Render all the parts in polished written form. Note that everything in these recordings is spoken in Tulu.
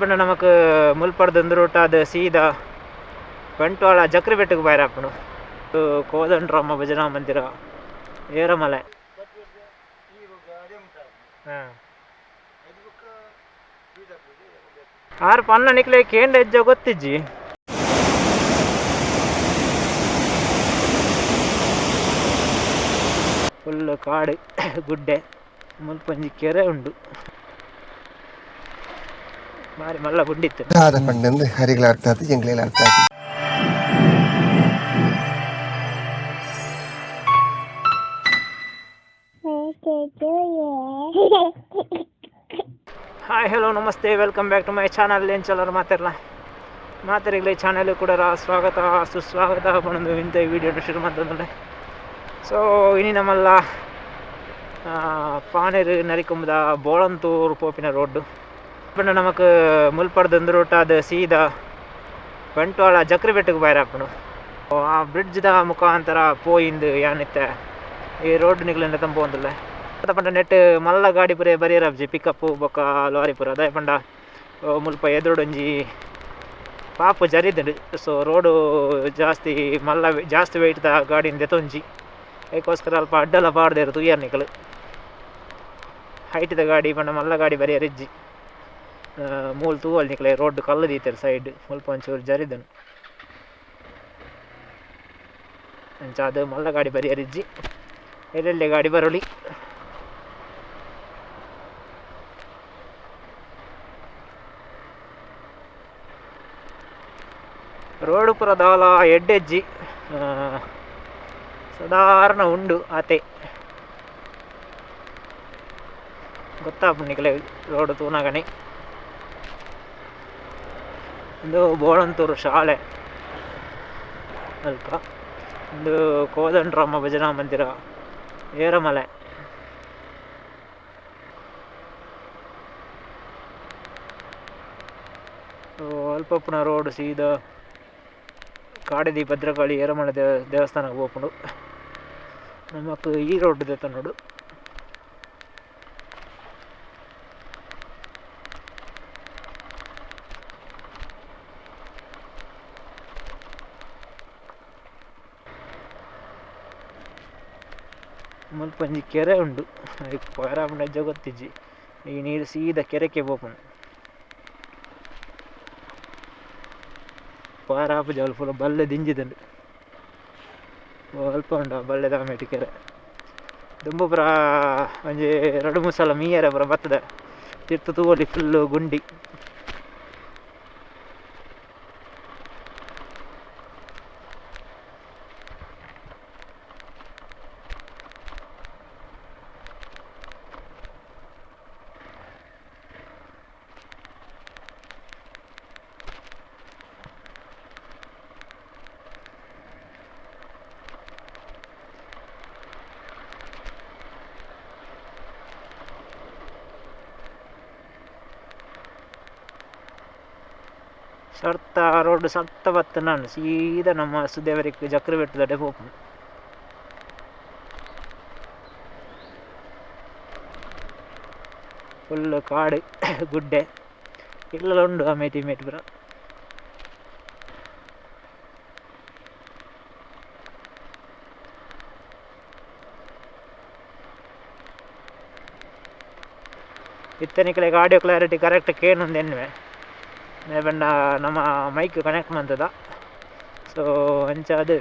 ಪಂಡ ನಮಕ್ ಮುಲ್ಪರ್ದು ರೂಟ್ ಆದ್ ಸೀದಾ ಬಂಟ್ವಾಳ ಜಕ್ರಿಬೆಟ್ಟುಗು ಬೈರಾಪುಂಡು. ಕೋದಂಡರಾಮ ಭಜನಾ ಮಂದಿರ ಏರಮಲೆ. ಆರ್ ಪನ್ನ ನಿಕ್ಲೆ ಕೇಂಡ ಹೆಜ್ಜೆ ಗೊತ್ತಿಜ್ಜಿ. ಫುಲ್ ಕಾಡು ಗುಡ್ಡೆ ಮುಲ್ಪೊಂಜಿ ಕೆರೆ ಉಂಡು. ಬಾರಿ ಮಲ್ಲ ಗುಂಡಿತ್ತು. ದಾದ ಪಂಡಂದು ಹರಿಗಳ ಅರ್ಥ ಆತು, ಎಂಗ್ಲೇಲ ಅರ್ಥ ಆತು. Hi hello namaste, welcome back to my channel. ಎಂಚಲರ್ ಮಾತಾಡಲ್ಲ ಮಾತಾಡಿಗ್ಲೇ ಚಾನಲ್ ಕೂಡ ಸ್ವಾಗತ ಸುಸ್ವಾಗತ ಪನೊಂದು ಇಂಥ ವಿಡಿಯೋ ಶುರು ಮಾಡ್ತಂದ್ರೆ. ಸೊ ಇನಿ ನಮ್ಮಲ್ಲ ಪಾನೇರು ನರಿಕೊಂಬದ ಬೋಳಂತೂರು ಪೋಪಿನ ರೋಡ್ಡು. ಪಂಡ ನಮಕ್ ಮುಲ್ಪರ್ದು ರೂಟ್ ಆದ್ ಸೀದಾ ಬಂಟ್ವಾಳ ಜಕ್ರಿಬೆಟ್ಟುಗು ಬೈರಾಪುಂಡು. ಆ ಬ್ರಿಡ್ಜ್ದ ಮುಖಾಂತರ ಪೋಯಿಂದು ಯಾನಿತ್ತೆ ಈ ರೋಡ್ ನಿಕ್ಲೆನ ತಂಪೊಂದುಲ್ಲೆ. ಪಂಡ ನೆಟ್ ಮಲ್ಲ ಗಾಡಿ ಪೂರ ಬರಿಯರಾಬ್ಜಿ, ಪಿಕಪ್ ಬೊಕ್ಕ ಲಾರಿ ಪೂರ. ದಾಯೆ ಪಂಡ ಮುಲ್ಪ ಎದುರುಡೊಂಜಿ ಪಾಪು ಜರಿದ್ಂಡ್. ಸೊ ರೋಡು ಜಾಸ್ತಿ ಮಲ್ಲ ಜಾಸ್ತಿ ವೆಯ್ಟ್ದ ಗಾಡಿನ್ ದೆತೊಂಜಿ, ಐಕೋಸ್ಕರ ಅಲ್ಪ ಅಡ್ಡಲ ಪಾಡ್ದೆರ್ ತೂಯರ್ ನಿಕುಲು. ಹೈಟ್ದ ಗಾಡಿ ಪಂಡ ಮಲ್ಲ ಗಾಡಿ ಬರಿಯರಿಜ್ಜಿ. ಮೂಲು ತೂವೊಲಿ ನಿಕ್ಲೆ ರೋಡ್ ಕಲ್ಲು ದೀತೆರ್ ಸೈಡ್, ಮುಲ್ಪ ಒಂಚೂರು ಜರಿದ್ಂಡ್. ಅಂಚಾದ್ ಮಲ್ಲ ಗಾಡಿ ಬರಿಯರಿಜ್ಜಿ, ಎಲ್ಲೆಲ್ಲೆ ಗಾಡಿ ಬರೊಲಿ. ರೋಡ್ ಪೂರ ದಾಲ ಎಡ್ಡೆಜ್ಜಿ, ಸಾಧಾರಣ ಉಂಡು ಆತೆ. ಗೊತ್ತಾಪುಂಡು ನಿಕ್ಲೆ ರೋಡ್ ತೂನಗನೆ. ಉಂದು ಬೋಳಂತೂರು ಶಾಲೆ ಅಲ್ಪ. ಉಂದು ಕೋದಂಡರಾಮ ಭಜನಾ ಮಂದಿರ ಏರಮಲೆ. ಅಲ್ಪ ಉಪ್ಪುನ ರೋಡ್ ಸೀದಾ ಕಾಡದಿ ಭದ್ರಕಾಳಿ ಏರಮಲೆ ದೇವಸ್ಥಾನಕ್ಕೆ ಪೋಪುಂಡು. ನಮಕ್ ಈ ರೋಡ್ ದೆತೊನೊಡು. ಮುಲ್ಪ ಒಂಜಿ ಕೆರೆ ಉಂಡು, ಐಕ್ ಪೋಯೆರೆ ಆಪುಂಡ ಇಜ್ಜ ಗೊತ್ತಿಜ್ಜಿ. ಈ ನೀರು ಸೀದಾ ಕೆರೆಕ್ಕೆ ಪೋಪುಂಡು. ಪೋಯೆರೆ ಆಪುಜಿ, ಅಲ್ಪ ಪೂರ ಬಲ್ಲೆ ದಿಂಜಿದುಂಡು. ಅಲ್ಪ ಉಂಡು ಆ ಬಲ್ಲೆದ ಆಮೇಟ್ ಕೆರೆ. ದುಂಬು ಪೂರ ಒಂಜಿ ರಡ್ಡ್ ಮೂಜಿ ಸಲ ಮೀಯೆರೆ ಪೂರ ಬತ್ತದೆ. ತಿರ್ತ್ ತೂವೊಲಿ ಫುಲ್ಲು ಗುಂಡಿ. ಸರ್ತ ರೋಡ್ ಸರ್ತ ಬತ್ತುಂಡ ಸೀದಾ ನಮ್ಮ ಸುದೇವರಿಕ್ ಜಕ್ರಬೆಟ್ಟುದಡೆ ಪೋಪುಂಡು. ಫುಲ್ ಕಾಡು ಗುಡ್ಡೆ ಇಲ್ಲಲ ಉಂಡು ಆ ಮೇಟಿ ಮೇಟಿ ಪೂರ. ಇತ್ತೆ ನಿಕ್ಲೆಗ್ ಆಡಿಯೋ ಕ್ಲಾರಿಟಿ ಕರೆಕ್ಟ್ ಕೇನುಂದು ಎನ್ನುವೆ. ಪಂಡ ನಮ್ಮ ಮೈಕ್ ಕನೆಕ್ಟ್ ಮಂತುದ. ಸೊ ಅಂಚಾದ್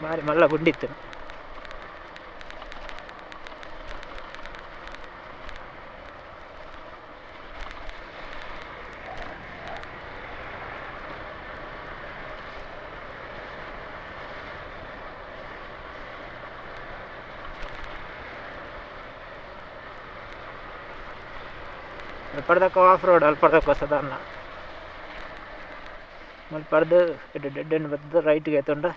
ಬಾರಿ ಮಲ್ಲ ಗುಂಡಿತ್ತು. ಅಲ್ಪರ್ದಕ್ಕ ಆಫ್ ರೋಡ್, ಅಲ್ಪರ್ದಕ್ಕ ಸಾಧಾರಣ ಮುಲ್ಪರ್ದು ಡೆಡ್ ಎಂಡ್ ಬತ್ತುದು ರೈಟ್ಗೆ ಎತ್ತುಂಡ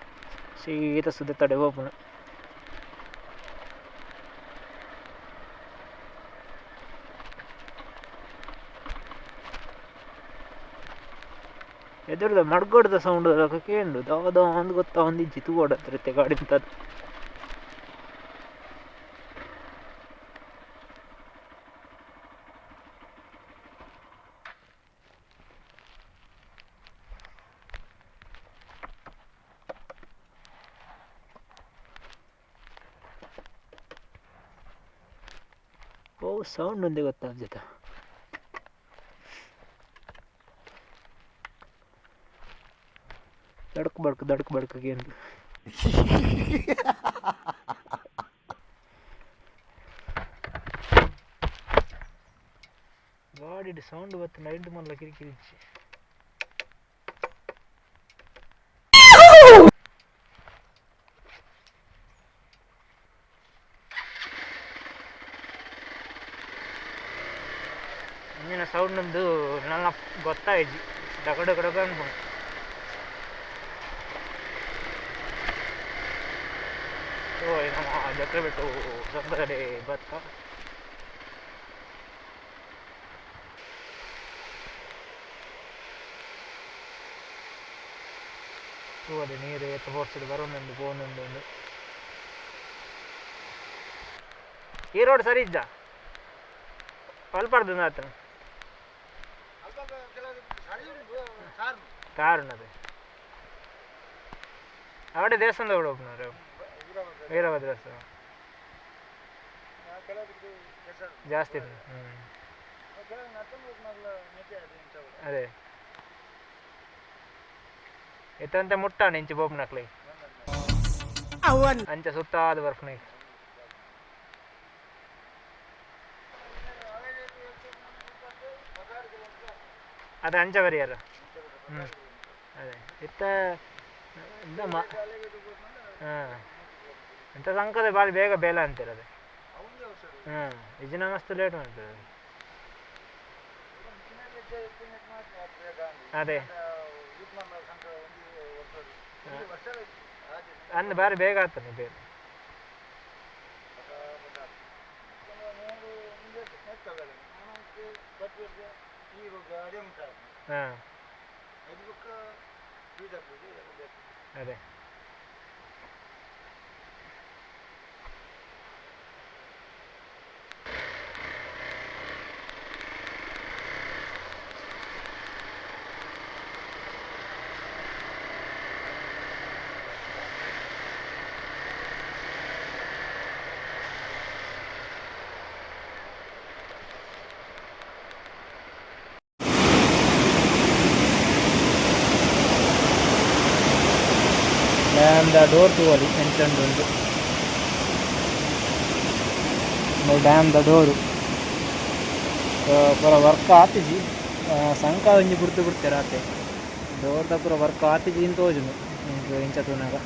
ಸೀದಾ ಸುದೆತ್ತಡೆ ಪೋಪುಂಡು. ಎದುರುದ ಮಡ್ಗೊಡ್ದ ಸೌಂಡ್ ಕೇಂಡು ದಾದ ಅಂದ್ ಗೊತ್ತಾ ಒಂದಿಜ್ಜಿ ತೂವೊಡತ್ತೆ ಗಾಡಿ ಅಂತದ್ದು. ಓ ಸೌಂಡ್ ಒಂದೇ ಗೊತ್ತಾಗ್ತದೆ. ದಡಕ್ ಬಡ್ಕ ದಡಕ್ ಬಡ್ಕ ಏನು ಗಾಡಿ ಸೌಂಡ್ ಬತ್ತು ನೈಟ್ ಮಲ್ಲ ಕಿರಿಕಿರಿಚ್ಚಿ. ಇಂಜಿನ ಸೌಂಡ್ ಒಂದು ನನ್ನ ಗೊತ್ತಾಯ್ತು ಡಗ ಡಗ ಡಗ ಅನ್ಕೊಂಡು. ಸೊ ನಮ್ಮ ಜಕ್ರೆ ಬಿಟ್ಟು ಸಂಬರಡೆ ಭತ್ತ ಅದೇ ನೀರು ಎತ್ತ ಫೋರ್ಸಿಡ್ ಬರೋನೊಂದು ಪೋನೊಂದು ಒಂದು ಈ ರೋಡ್ ಸರಿ ಇದ್ದ ಅಲ್ಪಾರ್ದು ಆತನ ಕಾರಣ ಅದೇ ಅವಡೆ ದೇವಸ್ಥಾನದ ಹೋಗ್ನವ್ರು ವೀರಭದ್ರ ಜಾಸ್ತಿ. ಅದೇ ಎತ್ತಂತೆ ಮುಟ್ಟಾಣ ಇಂಚು ಬೋಪ್ನಕ್ಲಿ ಅಂಚ ಸುತ್ತ ಅದು ಬರ್ಫ್ನ. ಅದು ಅಂಚ ಬರಿಯಾರ. ಹ್ಞೂ ಅದೇ ಇತ್ತ ಹಾಂ ಎಂತ ಸಂಕದ ಬಾರಿ ಬೇಗ ಬೇಲ ಅಂತಿರದೆ. ಹ್ಞೂ ಇಜಿನ ಮಸ್ತ್ ಲೇಟ್ ಮಾಡ್ತದೆ. ಅದೇ ಅಂದ್ ಬಾರಿ ಬೇಗ ಆಗ್ತದೆ ಬೇಗ. ಹಾಂ ಅದೇ ಡ್ಯಾಮ್ದ ಡೋರ್ ತೂವಲಿ ಎಂಚಂಡು ಉಂಟು ಡ್ಯಾಮ್ದ ಡೋರು ಪೂರ ವರ್ಕ್ ಆತಿಜಿ ಸಂಕ ಒಂಜಿ ಬುಡ್ತು ಬಿಡ್ತೇವೆ ಆತೆ ಡೋರ್ದ ಪೂರ ವರ್ಕ್ ಆತಿಜಿ ಇಂತ ತೋಜುಂಡು ಇಂಚ ತೂನಾಗ.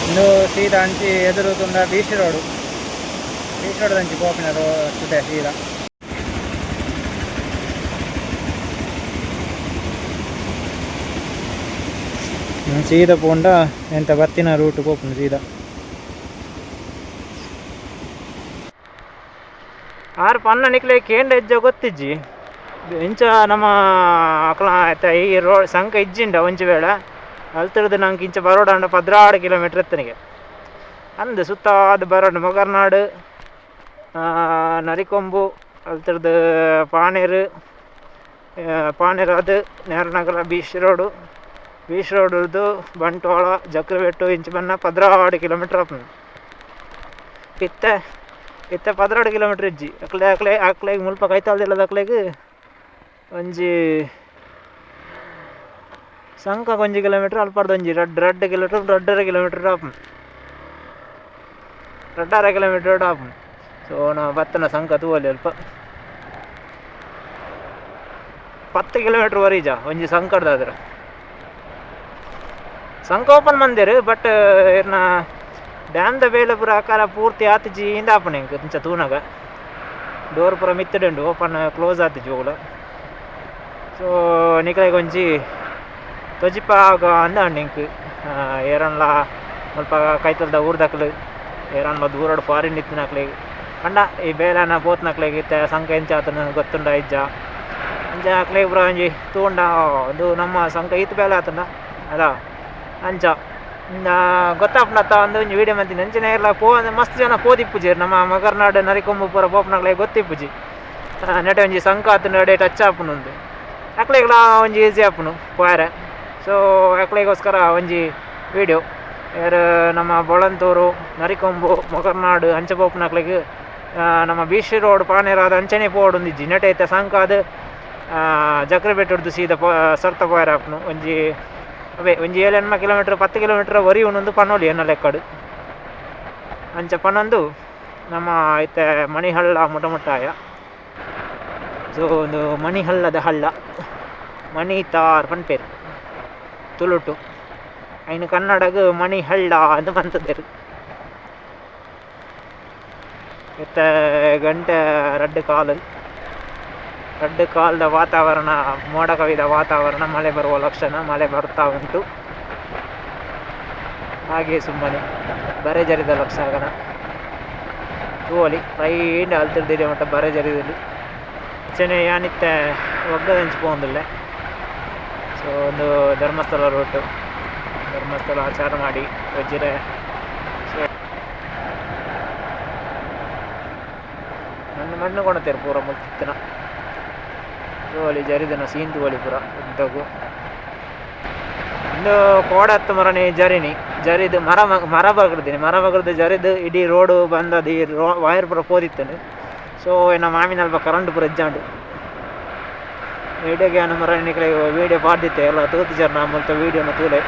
ಇಂದು ಸೀದಾ ಅಂಚಿ ಎದುರು ತುಂಡ beach road, beach road ಅಂಚಿ ಪೋಪಿನ ರೋ ಸೀದಾ. ಸೀದಾ ಪೋಂಡ ಎಂತ ಬತ್ತಿನ ರೂಟ್ ಪೋಪುಂಡು ಸೀದಾ. ಆರು ಪನ್ನ ನಿಕ್ಲೆ ಕೇಂದ್ರ ಹೆಜ್ಜೆ ಗೊತ್ತಿಜ್ಜಿ ಇಂಚ ನಮ್ಮ ಅಕ್ಲ ಈ ರೋಡ್ ಸಂಕ ಇಜ್ಜಿಂಡ ಒಂಜಿ ವೇಳೆ ಅಲ್ತಿರ್ದು ನಂಗೆ ಇಂಚ ಬರೋಡ ಅಂಡ 12 ಕಿಲೋಮೀಟ್ರ್ ಎತ್ತನಿಗೆ ಅಂದು ಸುತ್ತಾದ ಬರೋಡ ಮೊಗರ್ನಾಡು ನರಿಕೊಂಬು ಅಲ್ತಿರ್ದು ಪಾಣೇರು ಪಾಣೇರು ಅದು ನೇರನಗರ beach road, beach ರೋಡ್ದು ಬಂಟ್ವಾಳ ಜಕ್ರಬೆಟ್ಟು ಇಂಚ ಬನ್ನ 12 ಕಿಲೋಮೀಟ್ರ್ ಆಪುಂಡು. ಇತ್ತೆ ಇತ್ತೆ 12 ಕಿಲೋಮೀಟ್ರ್ ಇಜ್ಜಿ ಅಕ್ಲೆ ಅಕ್ಲೆ ಅಕ್ಲೆಗ್ ಮುಲ್ಪ ಕೈತಾಲ್ದಿಲ್ಲದ ಅಕ್ಲೆಗ್ ಒಂಜಿ ಸಂಕ ಒಂಜಿ ಕಿಲೋಮೀಟ್ರ್ ಅಲ್ಪರ್ದು ಒಂಜಿ ರಡ್ಡ್ ರಡ್ಡ್ ಕಿಲೋಮೀಟ್ರ್ ರಡ್ಡರ ಕಿಲೋಮೀಟ್ರ್ ಆಪುಂಡು, ರಡ್ಡರ ಕಿಲೋಮೀಟ್ರ್ ಆಪುಂಡು. ಸೊ ನಾವು ಬತ್ತನ ಸಂಕ ತೂವಲಿ ಅಲ್ಪ 10 ಕಿಲೋಮೀಟ್ರ್ ವರೀಜ ಒಂಜಿ ಸಂಕಡ್ದಾದ್ರ ಸಂಕ ಓಪನ್ ಮಂದಿರ್ ಬಟ್ ಇರ್ನ ಡ್ಯಾಮ್ದ ಬೇಲೆ ಪೂರ ಆಕಾರ ಪೂರ್ತಿ ಆತಿಜಿ ಇಂದ ಆಪುಂಡು ಎಂಕ್ ಇಂಚ ತೂನಾಗ ಡೋರ್ ಪೂರ ಮಿತ್ತುಡುಂಡು ಓಪನ್ ಕ್ಲೋಸ್ ಆತಿಜಿ ಓಲ. ಸೊ ನಿಕ್ಲೆಗ್ ಒಂಜಿ ತೊಜಿಪಾಗ ಅಂದ ಎಂಕ್ ಏರನ್ಲ ಮುಲ್ಪ ಕೈತಲ್ದ ಊರ್ದಕ್ಲು ಏರನ್ಲ ದೂರಡ್ ಫಾರಿನ್ ಇತ್ತಿನಕ್ಲೆಗ್ ಪಂಡ ಈ ಬೇಲೆನ ಪೋತ್ನಕ್ಲೆಗ್ ಇತ್ತೆ ಸಂಕ ಎಂಚ ಆತನ ಗೊತ್ತುಂಡ ಇಜ್ಜ ಅಂಚ ಅಕ್ಲೆಗ್ ಪೂರ ಒಂಜಿ ತೂಂಡ ಅದು ನಮ್ಮ ಸಂಕ ಈತ್ ಬೇಲೆ ಆತನ ಅದ ಅಂಚ ಗೊತ್ತಾಪುಂಡತ್ತ ಅಂದ್ ಒಂಜಿ ವೀಡಿಯೋ ಮಂತಿನ ಅಂಚನೆ ಇರ್ಲ ಪೋ ಮಸ್ತ್ ಜನ ಪೋದಿಪ್ಪುಜೆರ್ ನಮ್ಮ ಮಗರ್ನಾಡ್ ನರಿಕೊಂಬು ಪೂರ ಪೋಪುನಕ್ಲೆಗ್ ಗೊತ್ತಿಪ್ಪುಜಿ ನೆಟೆ ಒಂಜಿ ಸಂಕ ಆತುಂಡ ಅಡೆ ಟಚ್ ಆಪುಂಡು ಅಕ್ಲೆಗ್ಲಾ ಒಂಜಿ ಈಸಿ ಆಪುಂಡು ಪೋಯರೆ. ಸೊ ಅಕ್ಲೆಗೋಸ್ಕರ ಒಂಜಿ ವೀಡಿಯೋ ಏರ್ ನಮ್ಮ ಬೊಳಂತೂರು ನರಿಕೊಂಬು ಮೊಗರ್ನಾಡು ಅಂಚ ಪೋಪುನಕ್ಲೆಗ್ ನಮ್ಮ ಬೀಚ್ ರೋಡ್ ಪಾನೇರಾದ ಅಂಚನೆ ಪೋವೊಡೊಂದಿಜ್ಜಿ ನೆಟೆ ಇತ್ತೆ ಸಂಕ ಆದ್ ಜಕ್ರೆ ಬೆಟ್ಟುಡ್ದು ಸೀದಾ ಸರ್ತ ಪೋಯರೆ ಆಪುಂಡು ಒಂಜಿ ಅವೇ ಒಂಜಿ 7 ಕಿಲೋಮೀಟರ್ 10 ಕಿಲೋಮೀಟರ್ ಒರಿ ಉಂಡು ಪನೊಲಿ ಎನ್ನ ಲೆಕ್ಕಡು ಅಂಚ ಪನೊಂದು ನಮ್ಮ ಇತ್ತೆ ಮಣಿಹಳ್ಳ ಮುಟ ಮುಟ್ಟಾಯ. ಸೊ ಒಂದು ಮಣಿಹಳ್ಳದ ಹಳ್ಳ ಮಣಿತಾರ್ ಪನ್ಪೇರು ತುಳುಟು ಐನು ಕನ್ನಡಗ್ ಮಣಿಹಳ್ಳ ಅಂತ ಪಂತದೇರು. ಇತ್ತೆ ಗಂಟೆ ರಡ್ಡು ಕಾಲು ರಡ್ಡು ಕಾಲದ ವಾತಾವರಣ ಮೋಡ ಕವಿದ ವಾತಾವರಣ ಮಳೆ ಬರುವ ಲಕ್ಷಣ ಮಳೆ ಬರ್ತಾ ಉಂಟು. ಹಾಗೆ ಸುಮ್ಮನೆ ಬರೆ ಜರಿದ ಲಕ್ಷಣ ತೂವೊಲಿ ರೈಂಡ್ ಅಲ್ತಿರ್ದಿದೆ ಮಟ್ಟ ಬರೆ ಜರಿದಲ್ಲಿ ಚೆನೆ ಯಾನಿತ್ತೆ ಒಗ್ಗದಂಚಿ ಪೋವೊಂದುಲ್ಲೆ. ಸೊ ಒಂದು ಧರ್ಮಸ್ಥಳ ರೂಟು ಧರ್ಮಸ್ಥಳ ಆಚಾರ ಮಾಡಿ ವಜ್ಜಿರೆ. ಸೊ ಮಣ್ಣು ಮಣ್ಣು ಕೊಣತೇರು ಪೂರ ಮುಲ್ತಿತ್ತಿನ ತೂವೊಲಿ ಜರಿದನ ಸೀನ್ ತೂವೊಲಿ ಪೂರ ಉದ್ದಗು ಇಂದು ಕೋಡತ್ತು ಮರನಿ ಜರಿನಿ ಜರಿದು ಮರ ಮರ ಬಗ್ರದಿನಿ ಮರ ಬಗ್ರದ್ದು ಜರಿದು ಇಡೀ ರೋಡು ಬಂದದ್ದು ಈ ವೈರ್ ಪೂರ ಪೋದಿತ್ತನು. ಸೊ ಎನ್ನ ಮಾಮಿನಲ್ಪ ಕರೆಂಟ್ ಪೂರ ಇಜ್ಜಾಂಡು ವಿಡಿಯೋಗೆ ಮರ ನಿಕ್ಲೆ ವೀಡಿಯೋ ಪಾಡ್ದಿತ್ತೆ ಎಲ್ಲ ತೂತಿಜಾರ್ ನಾ ಮುಲ್ತ ವೀಡಿಯೋನ ತೂಲೆ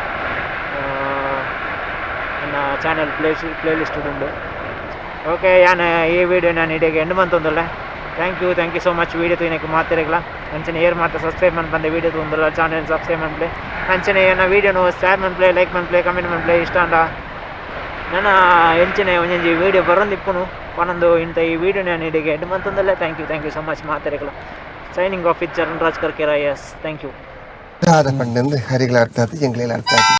ನನ್ನ ಚಾನೆಲ್ ಪ್ಲೇ ಲಿಸ್ಟ್ ಉಂಡು. ಓಕೆ ಯಾನ್ ಈ ವೀಡಿಯೋ ನಾನು ಇಡೀ ಎಂಡ್ ಮಂತೊಂದುಲ್ಲೆ. Thank you so much video ತೂಯಿನಕ್ಕೆ ಮಾತೆರೆಗ್ಲ ಅಂಚನೆ ಏರ್ ಮಾತ ಸಬ್ಸ್ಕ್ರೈಬ್ ಮನ್ಪಂದೆ ವೀಡಿಯೋ ತೂಂದುಲ್ಲ ಚಾನೆಲ್ ಸಬ್ಸ್ಕ್ರೈಬ್ ಮನ್ಪುಲೆ ಅಂಚನೆ ಎನ್ನ ವೀಡಿಯೋನು ಶೇರ್ ಮನ್ಪುಲೆ ಲೈಕ್ ಮನ್ಪುಲೆ ಕಮೆಂಟ್ ಮನ್ಪುಲೆ ಇಷ್ಟ ಅಂಡ ನನ್ನ ಎಂಚನೆ ಒಂಜೊಂಜಿ ವೀಡಿಯೋ ಬರೊಂದಿಪ್ಪುನು ಪನೊಂದು ಇಂಥ ಈ ವೀಡಿಯೋ ನಾನು ಇಡೀ ಎಂಡ್ ಮಂತೊಂದುಲ್ಲೆ. Thank you so much ಮಾತೆರೆಗ್ಲ. Signing off with Charan Raj Karkera. Yes, thank you. ಪಂಡಂದು ಹರಿಗಳ ಅರ್ಥ ಆತು ಎಂಗ್ಲೇಲ ಅರ್ಥ ಆತು.